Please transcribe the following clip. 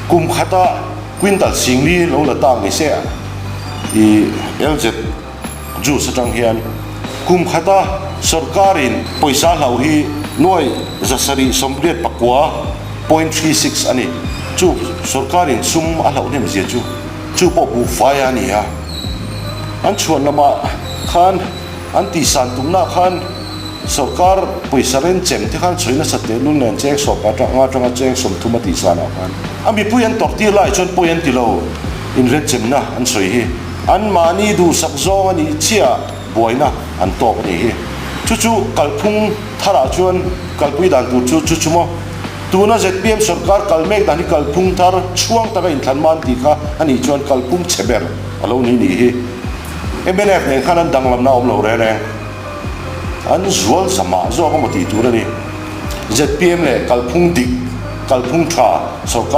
Kum khata quintal singli lo la ta ngei se i LZ juice atang hian kum khata sorkarin pawisa hlau hi nuai 789.36 a ni. Chu sorkarin sum a hlauh hnem zia chu chu pawh buhfai a ni a. An chhuan lamah khan an tihsan tumna khan Sorkar pawisa renchem te khan sawi nasa teh lul nen cheng sawm atanga atanga cheng 30 a tih sanah khan a mipui an tawrh tir lai chuan pawi an ti lo in renchemna an sawi hi an mahni duhsak zawng a nih chiah buaina an tawk a nih hi. Chu chu kalphung tharah chuan kalpui dan tur chu chu chu maw? Tuna zpm sorkar kal mek dan hi kalphung thar chhuang taka inthlan man tih kha a nih chuan kalphung chhe ber a lo ni nih hi. Mnf nen khan an danglamna a awm lo reng reng. An zual zamah zawk emaw tih tur a ni. Zpm leh kalphung dik, kalphung tha sorkar.